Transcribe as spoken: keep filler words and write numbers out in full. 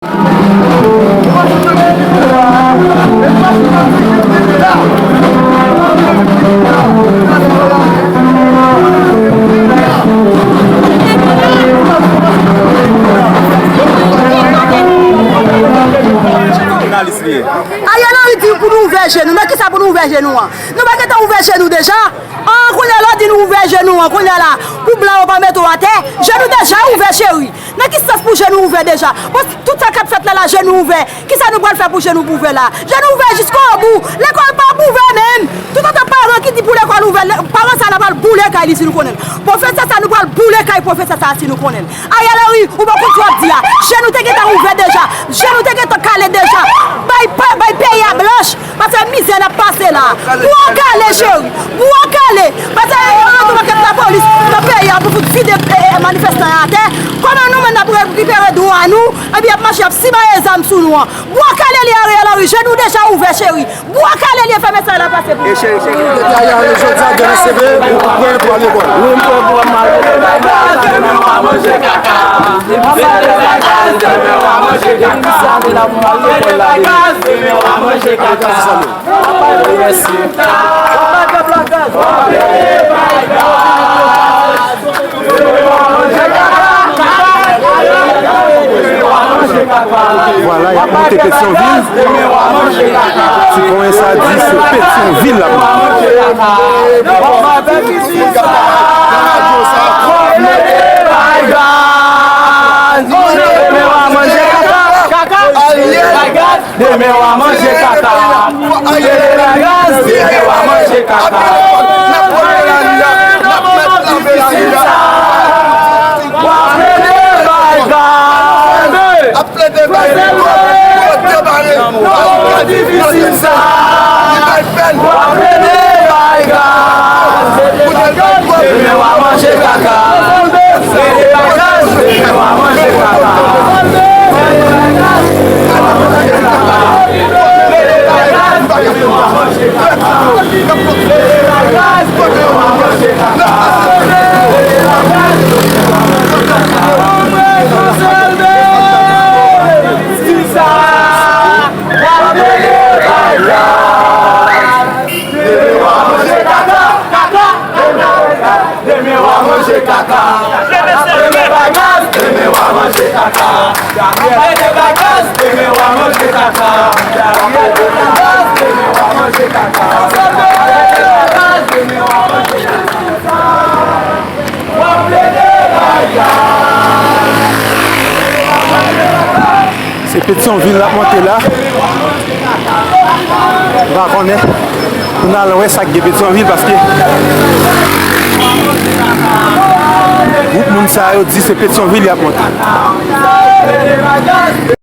Jounalis li ye. Ariel Henry di pou nou ouvè je nou. Nan kisa pou nou ouvè je nou an? Nou pa gentan ouvè je nou deja? An, kounye a la, w di nou ouvè je nou an. Kounye a la, pou blan yo pa mete w atè, je nou deja ouvè, cheri. Nan ki sans pou je nou ouvè deja? Bon, tout sa k ap fèt la, la, je nou ouvè. Kisa nou pral fè pou je nou ouvè la? Je nou ouvè jiskobou. Lekòl pa ap ouvè menm. Toutotan paran ki di pou lekòl ouvè, le-, paran sa la pral boule kay li si nou konnen l. Pwofesè sa, nou pral boule kay pwofesè sa si nou konnen l. Ariel Henry, ou pa konn sa w ap di a. Je nou te gentan ouvè deja. Je nou te gentan kale deja. Bay pa-, bay peyi a blanch. Paske mizè n ap pase la. Bwa kale, cheri. Bwa kale. Paske yo mete yon pakèt lapolis nan peyi a pou fout vide, e, e, manifestan yo atè. Kòman nou menm n ap rekipere dwa nou? Epi y ap mache, y ap simaye zam sou nou an. Bwa kale li, Ariel Henry. Je nou deja ouvè, cheri. Bwa kale li, fè mesaj la pase pou nou. E cheri, cheri. Depi Ariel Henry jodi a, demen se vre, ou prè pou al lekòl? Wi, m prè pou m al lekòl. Demen w a manje kaka. Demen w a manje kaka. Demen w a manje kaka. Mèsi. Vwala, y ap monte Petyonvil. Ti konyen sa di se Petyonvil l ap monte. Demen w a manje kaka. Demen w a manje kaka. Demen bagaz, demen w a manje kaka. W ap plede bay gaz. W ap plede bay gaz. Nan moman difisil sa. W ap plede bay gaz. Demen w a manje kaka. Demen w a manje kaka. Demen bagaz, demen w a manje kaka. Demen bagaz, demen w a manje kaka. Demen bagaz, demen w a manje kaka. Demen bagaz, demen w a manje kaka. W ap plede bagaz. Se Petyonvil l ap monte la. M pa konnen. Pou n al wè sa k gen Petyonvil, paske gwoup moun sa yo di se Petyonvil y ap monte.